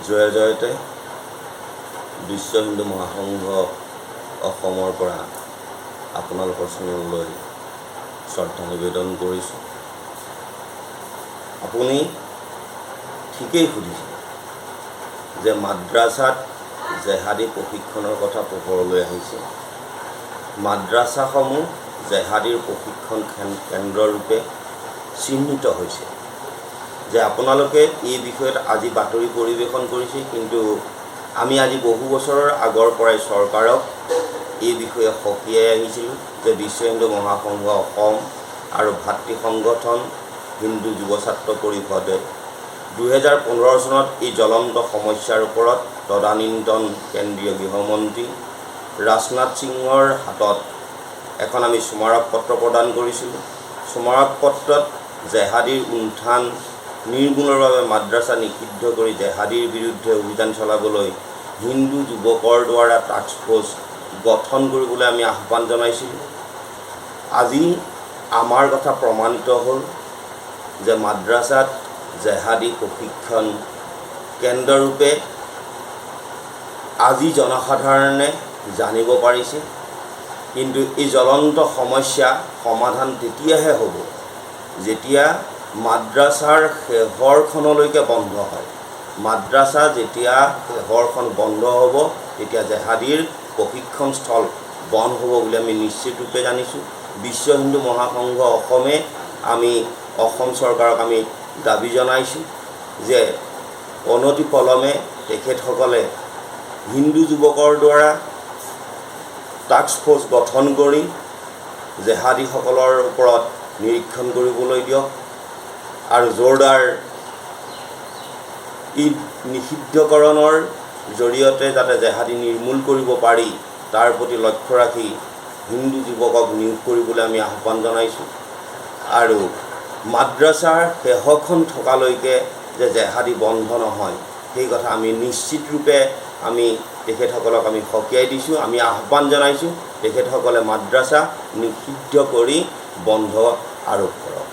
জয় জয়তে। বিশ্ব হিন্দু মহাসংঘ অসমৰ পৰা আপোনালোকৰ চেনেললৈ শ্ৰদ্ধা নিবেদন কৰিছোঁ। আপুনি ঠিকেই সুধিছে যে মাদ্ৰাছাত জেহাদী প্ৰশিক্ষণৰ কথা পোহৰলৈ আহিছে। মাদ্ৰাছাসমূহ জেহাদীৰ প্ৰশিক্ষণ কেন্দ্ৰৰূপে চিহ্নিত হৈছে যে আপোনালোকে এই বিষয়ত আজি বাতৰি পৰিৱেশন কৰিছে, কিন্তু আমি আজি বহু বছৰৰ আগৰ পৰাই চৰকাৰক এই বিষয়ে সকীয়াই আহিছিলোঁ যে বিশ্ব হিন্দু মহাসংঘ অসম আৰু ভাতৃ সংগঠন হিন্দু যুৱ ছাত্ৰ পৰিষদে 2015 চনত এই জ্বলন্ত সমস্যাৰ ওপৰত তদানীন্তন কেন্দ্ৰীয় গৃহমন্ত্ৰী ৰাজনাথ সিঙৰ হাতত এখন আমি স্মাৰক পত্ৰ প্ৰদান কৰিছিলোঁ। স্মাৰক পত্ৰত জেহাদীৰ উত্থান নিৰ্মূলৰ বাবে মাদ্ৰাছা নিষিদ্ধ কৰি জেহাদীৰ বিৰুদ্ধে অভিযান চলাবলৈ হিন্দু যুৱকৰ দ্বাৰা টাস্ক ফ'ৰ্চ গঠন কৰিবলৈ আমি আহ্বান জনাইছিলোঁ। আজি আমাৰ কথা প্ৰমাণিত হ'ল যে মাদ্ৰাছাত জেহাদী প্ৰশিক্ষণ কেন্দ্ৰৰূপে আজি জনসাধাৰণে জানিব পাৰিছে। কিন্তু এই জ্বলন্ত সমস্যা সমাধান তেতিয়াহে হ'ব যেতিয়া মাদ্ৰাছাৰ শেহৰখনলৈকে বন্ধ হয়। মাদ্ৰাছা যেতিয়া শেহৰখন বন্ধ হ'ব, তেতিয়া জেহাদীৰ প্ৰশিক্ষণস্থল বন্ধ হ'ব বুলি আমি নিশ্চিতৰূপে জানিছোঁ। বিশ্ব হিন্দু মহাসংঘ অসমে আমি অসম চৰকাৰক আমি দাবী জনাইছোঁ যে অনতিপলমে তেখেতসকলে হিন্দু যুৱকৰ দ্বাৰা টাস্ক ফ'ৰ্চ গঠন কৰি জেহাদীসকলৰ ওপৰত নিৰীক্ষণ কৰিবলৈ দিয়ক আৰু জোৰদাৰ ঈদ নিষিদ্ধকৰণৰ জৰিয়তে যাতে জেহাদী নিৰ্মূল কৰিব পাৰি, তাৰ প্ৰতি লক্ষ্য ৰাখি হিন্দু যুৱকক নিয়োগ কৰিবলৈ আমি আহ্বান জনাইছোঁ। আৰু মাদ্ৰাছাৰ শেহখন থকালৈকে যে জেহাদী বন্ধ নহয়, সেই কথা আমি নিশ্চিতৰূপে আমি তেখেতসকলক আমি সকীয়াই দিছোঁ। আমি আহ্বান জনাইছোঁ, তেখেতসকলে মাদ্ৰাছা নিষিদ্ধ কৰি বন্ধ আৰোপ কৰক।